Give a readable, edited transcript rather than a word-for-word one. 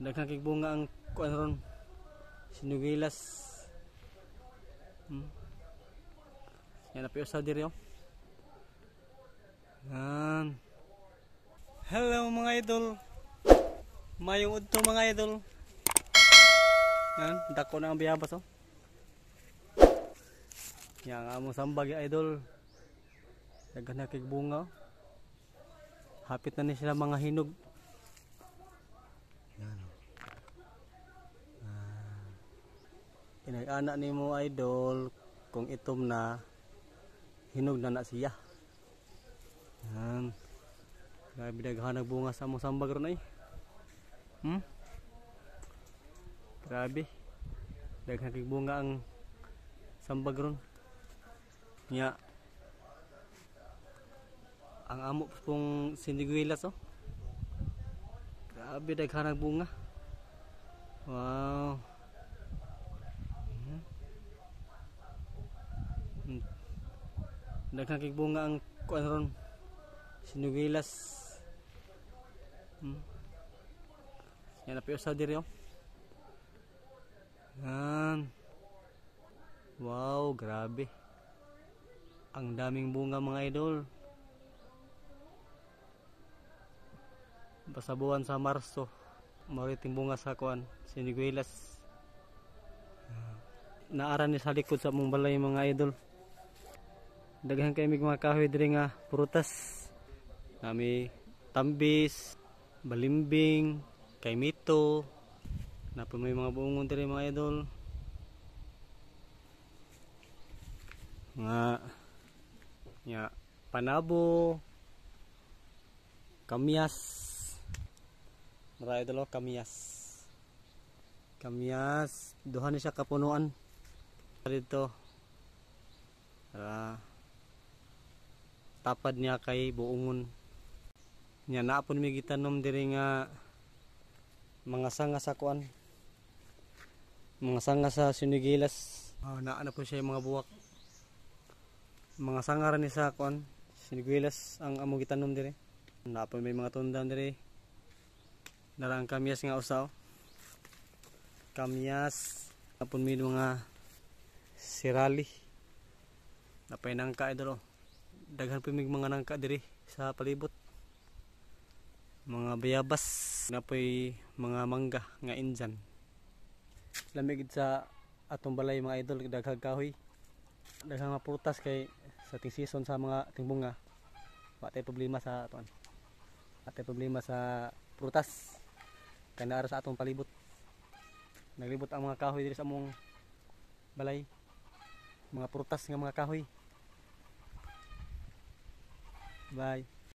Daghang kay bunga ang kuan ron. Sinugilas. Yan na usa diri oh. Yan. Hello, mga idol. Mayong udto, mga idol. Yan, dako na ang bayabas oh. Yan ang among sambag, idol. Daghan na kay bunga oh. Hapit na ni sila mga hinog. Yan oh. Ah. Inag-ana nimo, idol, kung itom na, hinog na na siya. Yan. Grabe, daghan ang bunga sa among sambag ron ay. Grabe. Daghan kay bunga ang sambag ron. Nya. Ang amo pong siniguelas oh. Grabe, daghan ang bunga. Wow. Daghan kay bunga ang kuan ron. Siniguelas. Yan na usa diri oh. Yan. Wow, grabe. Ang daming bunga, mga idol. Basta buwan sa Marso, mariting bunga sa kuan, siniguelas. Naara ni sa likod sa among balay, mga idol. Daghan kay mig mga kahoy diri nga prutas. Nami tambis, balimbing, kaymito. Napa may mga buongon diri, mga idol. Mga ya, panabo, kamyas. Mara, idol oh, kamyas. Kamyas, duha ni siya kapunuan. Dito. Ara. Tapad niya kay buongon. Nya naapon mi gitanom diri nga mga sanga sa kuan. Mga sanga sa sinigilas. Oh, naa na po siya yung mga buwak. Mga sanga ra ni sa kuan, siniguelas ang among gitanom diri. Naa po may mga tundan diri. Nara ang kamyas nga usa oh. Kamyas, napon may mga sirali. Napay nangka, idol oh. Daghan po mig mga nangka diri sa palibot. Mga bayabas, napoy mga mangga nga injan. Lamig gid sa atong balay, mga idol, daghang kahoy. Daghang mga prutas kay sa ting season sa mga ting bunga. Wa tay problema sa atuan. Wa tay problema sa prutas. Kay naa ra sa atong palibot. Naglibot ang mga kahoy diri sa among balay. Mga prutas nga mga kahoy. Bye.